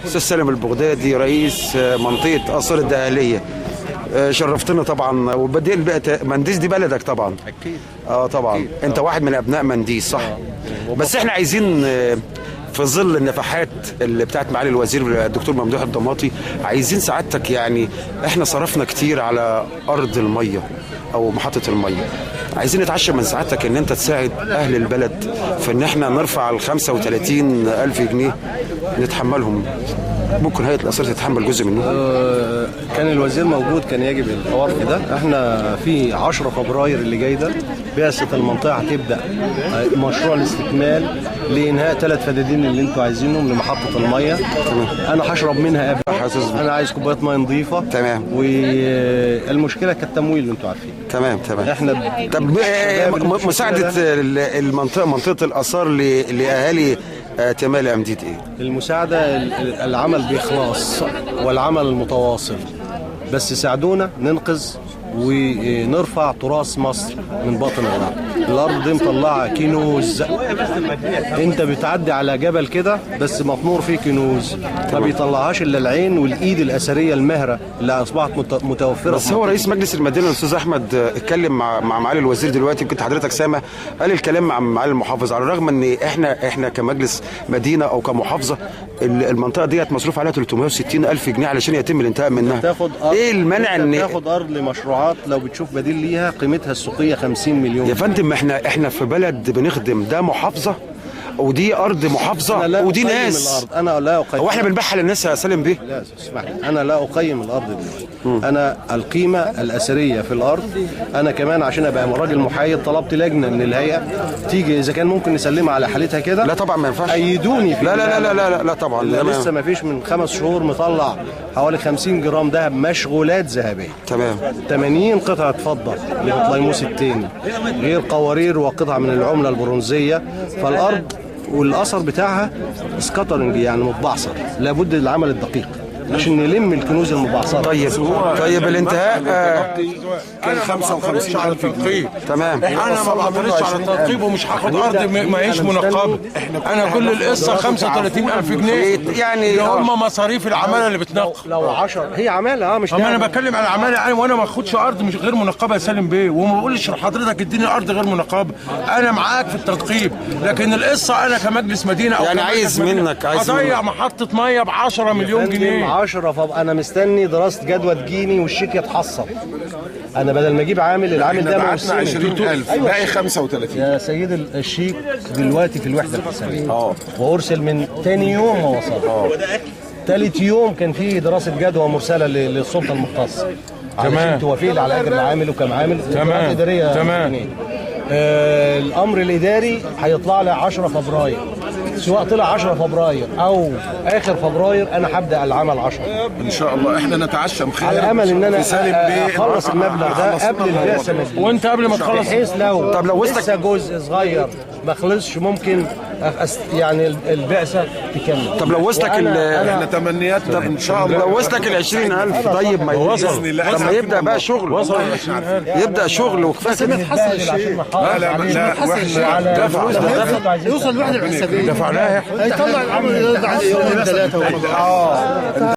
استاذ سالم البغدادي رئيس منطقة اثار الدقهليه، شرفتنا طبعا. وبديل بقى منديس دي بلدك طبعا. اكيد. طبعا. أكيد. انت واحد من ابناء منديس صح؟ بس احنا عايزين في ظل النفحات اللي بتاعت معالي الوزير الدكتور ممدوح الدماطي، عايزين سعادتك، يعني احنا صرفنا كتير على ارض المية او محطة المية، عايزين نتعشى من سعادتك ان انت تساعد اهل البلد في ان احنا نرفع ال 35 الف جنيه نتحملهم. ممكن هيئة الاثار تتحمل جزء منهم. كان الوزير موجود، كان يجب الحوار في ده. احنا في 10 فبراير اللي جاي ده بعثة المنطقة هتبدأ مشروع الاستكمال لإنهاء 3 فدادين اللي انتوا عايزينهم لمحطة المية. انا هشرب منها قبل، انا عايز كوباية مية نظيفة. تمام. والمشكلة كالتمويل انتوا عارفين. تمام تمام. احنا طب مساعدة المنطقة، منطقة الآثار لأهالي تمالي أمديد ايه؟ المساعدة العمل بإخلاص والعمل المتواصل، بس ساعدونا ننقذ ونرفع تراث مصر من باطن الأرض. الأرض دي مطلعة كنوز، أنت بتعدي على جبل كده بس مطمور فيه كنوز، ما بيطلعهاش إلا العين والإيد الأثرية المهرة اللي أصبحت متوفرة. بس هو رئيس مجلس المدينة الأستاذ أحمد اتكلم مع معالي الوزير دلوقتي، كنت حضرتك سامع، قال الكلام مع معالي المحافظ، على الرغم إن إحنا كمجلس مدينة أو كمحافظة المنطقة ديت مصروف عليها 360 ألف جنيه علشان يتم الانتهاء منها. إيه المانع إن تاخد أرض لمشروعات لو بتشوف بديل ليها قيمتها السوقية 50 مليون؟ يا فندم احنا في بلد بنخدم، ده محافظة ودي ارض محافظة ودي ناس. الارض انا لا اقيم. هو احنا بنبيعها للناس يا سالم بيه؟ لا اسمح لي، انا لا اقيم الارض دلوقتي. انا القيمة الاثرية في الارض، انا كمان عشان ابقى راجل محايد طلبت لجنة من الهيئة تيجي اذا كان ممكن نسلمها على حالتها كده. لا طبعا ما ينفعش. ايدوني في لا لا لا لا لا, لا طبعا. لسه ما فيش من 5 شهور مطلع حوالي 50 جرام ذهب مشغولات ذهبية. تمام. 80 قطعه فضة لبطليموس الثاني، غير قوارير وقطع من العملة البرونزيه. فالارض والاثر بتاعها scattering، يعني متبعثر، لابد للعمل الدقيق عشان نلم الكنوز المبعثره. طيب الانتهاء كان 55,000 جنيه. تمام. انا ما بعترضش على التنقيب ومش هاخد ارض ما هيش منقبة. انا كل القصة 35,000 جنيه، يعني اللي هم مصاريف العمالة اللي بتنقب. لو 10 هي عماله مش انا بتكلم على العمالة يعني، وانا ما اخدش ارض مش غير منقبة يا سالم بيه، وما بقولش لحضرتك اديني ارض غير منقبة، انا معاك في التنقيب، لكن القصة انا كمجلس مدينة او يعني عايز منك، عايز اضيع محطة مية ب 10 مليون جنيه. 10 فبقى انا مستني دراسة جدوى تجيني والشيك يتحصل. انا بدل ما اجيب عامل، العامل ده بعتنا 20,000. أيوة. باقي 35. يا سيد الشيك دلوقتي في الوحدة الحسابيه. وارسل من تاني يوم ما وصل. تالت يوم كان في دراسة جدوى مرسله للسلطة المختصة. تمام. توافق لي على اجر العامل وكم عامل. تمام. ادارية. تمام. الامر الاداري هيطلع لي 10 فبراير، سواء طلع 10 فبراير او اخر فبراير انا هبدا العمل 10 ان شاء الله. احنا نتعشم خير على امل ان انا اخلص المبلغ ده قبل البعثة. وانت قبل ما تخلص، بحيث لو طب لو لسه جزء صغير ما خلصش ممكن يعني البعثة تكمل. طب لو وصلك احنا تمنياتنا ان شاء الله لو وصلك ال 20,000 طيب ما طب ما يبدا بقى شغل، وصل 20,000 يبدا شغل وكفاية بس ما تحصل شيء. لا لا لا، ده فلوس يوصل الوحدة الحسابيه دفعناها، هيطلع العمل يرد عليه يومين ثلاثة.